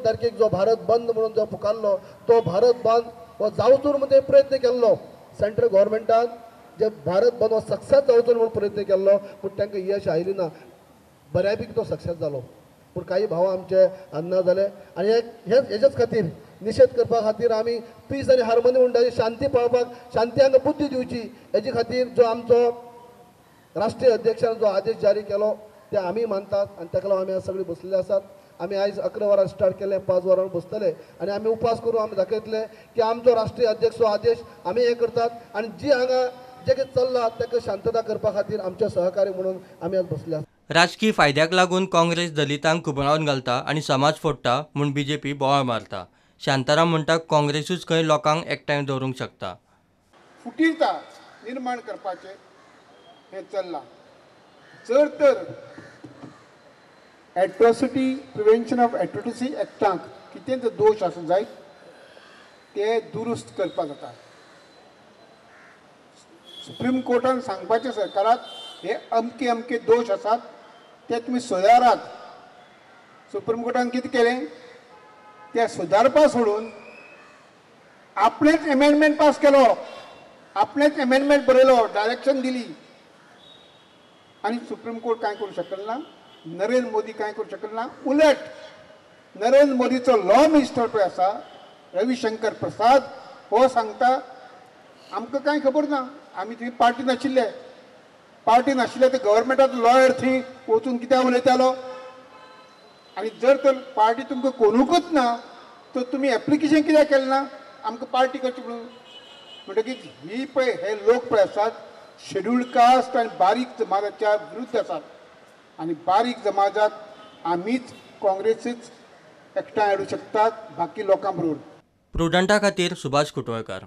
तारखेक जो भारत बंद म्हणून जो पुकारलो तो भारत बंद हो जावचो म्हणून ते प्रयत्न केल्लो. सेंट्रल गव्हर्मेंटान जे भारत बंद हो सक्सेस जावचो म्हणून प्रयत्न केल्लो, पूण तांकां यश आयली ना. बऱ्यापैकी तो सक्सेस जालो, पूण काही भाव आमचे अन्ना जाले. आनी हेच्याच खातीर निशेध करपा खातीर आमी पीस आनी हार्मोनी म्हणटा, शांती पाळपाक, शांती हांगा बुद्धी दिवची हेजे खातीर जो आमचो राष्ट्रीय अध्यक्षान जो आदेश जारी केलो ते आमी मानतात आनी ताका लागून आमी आज सगळीं बसलेले आसात. आमी आयज 11 वरां स्टार्ट केलें, 5 वरां बसतले आनी आमी उपास करून आमी दाखयतले की आमचो राष्ट्रीय अध्यक्ष आदेश आमी हें करतात आनी जी हांगा जें कितें चल्लां ताका शांतता करपा खातीर आमचे सहकार्य म्हणून आमी आज बसले आसात. राजकी फायद्याक लागून काँग्रेस दलितांक खुबळावन घालता आनी समाज फोडटा म्हूण बीजेपी बोवाळ मारता. शांताराम म्हणटा काँग्रेसूच खंय लोकांक एकठांय दवरूंक शकता. फुटीरता निर्माण करपाचें हें चल्लां. जर तर एट्रोसिटी प्रिवेन्शन ऑफ एट्रोसिटी एक्टांक कितें जर दोश आसा जायत ते दुरुस्त करपाक जाता. सुप्रीम कोर्टान सांगपाचें सरकाराक हे अमके अमके दोश आसात ते तुमी सुदारात. सुप्रीम कोर्टान कितें केलें, ते सुदारपा सोडून आपणेच एमेंडमेंट पास केलो, आपणेच एमेंडमेंट बरयलो, डायरेक्शन दिली. आनी सुप्रीम कोर्ट कांय करूं शकल ना, नरेंद्र मोदी कांय करूं शकल ना. उलट नरेंद्र मोदीचो लॉ मिनिस्टर पळय आसा रविशंकर प्रसाद, हो सांगता आमकां कांय खबर ना, आमी थंय पार्टी नाशिल्ले, पार्टी नाशिल्ले ते गव्हर्मेंटाचो लॉयर थंय वचून कित्याक उलयतालो. आनी जर तर पार्टी तुमकां कोणूकच ना तर तुमी एप्लिकेशन कित्याक केलें ना आमकां पार्टी करची म्हणून. म्हणटकीच ही पळय हे लोक पळय आसात शेड्युल्ड कास्ट आनी बारीक जमाजाच्या विरुद्ध आसात आनी बारीक जमाजाक आमीच काँग्रेसीच एकठांय हाडूं शकतात बाकी लोकां बरोबर. प्रुडंटा खातीर सुभाष कुटवळकार.